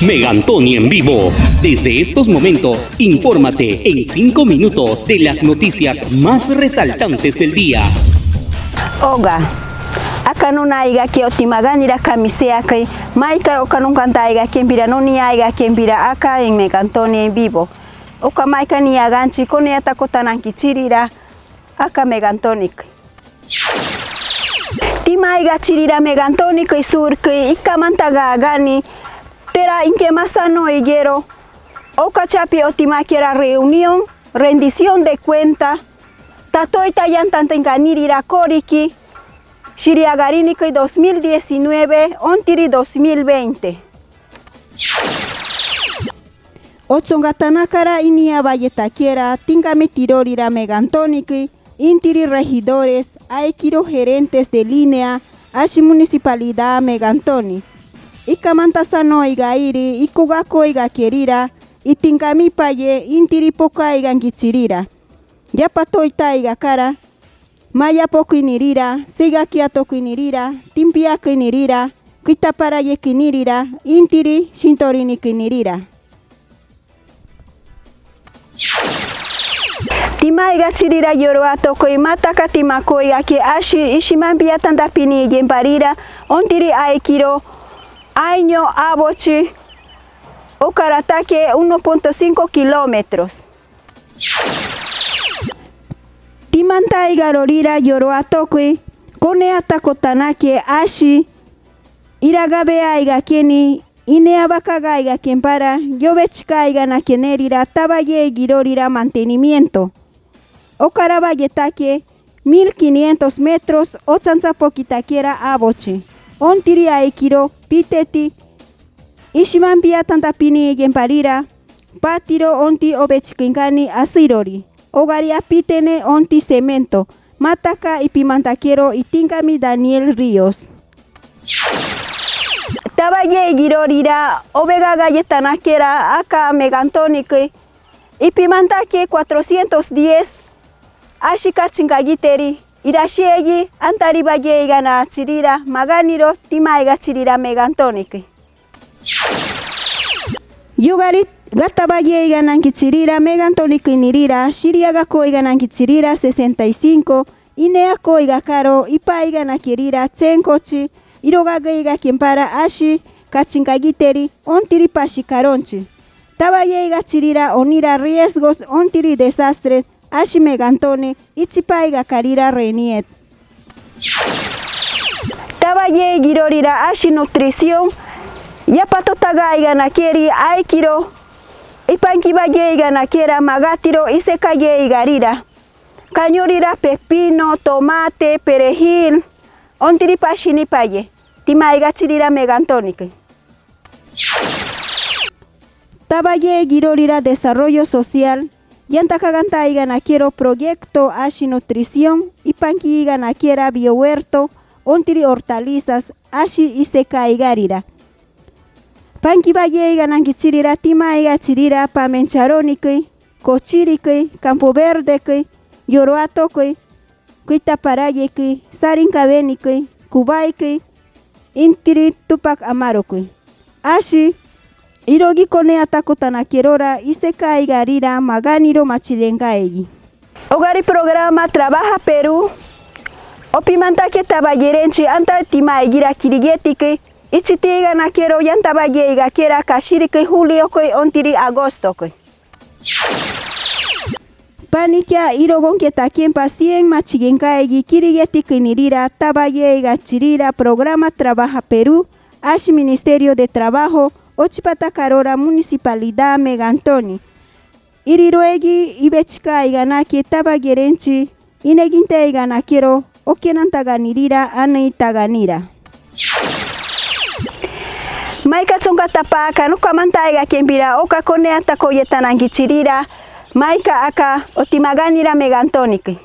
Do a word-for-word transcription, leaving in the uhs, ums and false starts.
Megantoni en vivo. Desde estos momentos, infórmate en cinco minutos de las noticias más resaltantes del día. Oga, aka nunaiga ke otima ganira kamiseakai, maika oka nunkantaaiga kempira noniaiga kempira aka en Megantoni en vivo. Oka maika niaganchi kone ata kota nanki chirira aka Megantonikai. Timaiga chirira Megantonikai surki ika manta gagani tera inke masano igero oka chapi otima kera reunión rendición de cuenta tatoita yantantinga nirira koriki shiriagarinikai dos mil diecinueve ontiri dos mil veinte. Otsonga tanakara inia bayeta kera tingami tirorira Megantonikai intiri regidores, aikiro gerentes de línea, ashi municipalidad Megantoni. Ika manta sanoiga iri ikoga koiga kerira itingami paye intiri pokaiga ngichirira. Yapa toitaiga kara, maya poki nirira, siga kiatoki nirira, timpiaki nirira, kuitaparayeki nirira, intiri sintoriniki nirira. Timaiga chirira yoroa tokoi mataka timakoiga ke ashi ishimambia tanda pini yembarira ontiri aikiro ainyo abochi okarata ke uno punto cinco kilómetros. Timantaiga rorira yoroa tokoi kone ata kota nake ashi iragabea aiga keni ine abakaga aiga kempara yobechika aiga nake nerira taba yeigi rorira mantenimiento. Okara bayeta ke mil quinientos metros otsansa pokita kera abochi ontiri aikiro piteti ishimambia tanda pini yembarira patiro onti obechikinkani asirori ogari apitene onti semento mataka ipimantakero itingami Daniel Ríos. Taba yeigi rorira obegaga yetana kera aka Megantonikai ipimantake cuatrocientos diez ashi kachinka giteri irashiegi antari bayeiga na chirira maganiro timaiga chirira Megantonikai. Yugari gata bayeiga nanki chirira Megantonikai nirira shiriaga koiga nanki chirira sesenta y cinco ine akoiga karo ipaiga nakerira tsenkochi irogageiga kempara ashi kachinka giteri ontiri pashi karonchi. Taba yeiga chirira onira riesgos ontiri desastres ashi Megantoni ichipaiga karira reniet. Taba yeigi rorira ashi nutrición yapatotagaiga nakeri aikiro ipankiba yeiga nakera magatiro iseka yeiga rira kañurira pepino tomate perejil ontiri pashini paye timaiga chirira Megantonikai. Taba yeigi rorira desarrollo social yantakagantaiga nakero proyecto ashi nutrición ipankiiga nakera biohuerto ontiri hortalizas ashi isekaiga rira. Pankiba yeiga nanki chirira timaiga chirira pamencharonikai kochirikai campo verdekai yoroa tokoi kuitaparayeki sarinkabeniki kubaiki intiri tupak amarokui. Ashi irogi kone ata kota nakerora isekaiga rira maganiro machirengaegi. Ogari programa Trabaja Perú opimantake taba yerenchi anta timaigira kirigetiki ichitiga nakero yantaba yeiga kera kashiriki juliokui ontiri agostokui. Panikia irogonketa kempa cien machigenkaegi kirigetiki nirira taba yeiga chirira programa Trabaja Perú ashi Ministerio de Trabajo ochipata karora Municipalidad Megantoni. Iriroegi ibechikaiga nake taba gerenchi ineginteiga nakero okenantaga nirira anei taganira. Maika chunka tapaka nukamantaiga kempira oka kone ata koyeta nanki chirira maika aka otimaganira Megantoniki.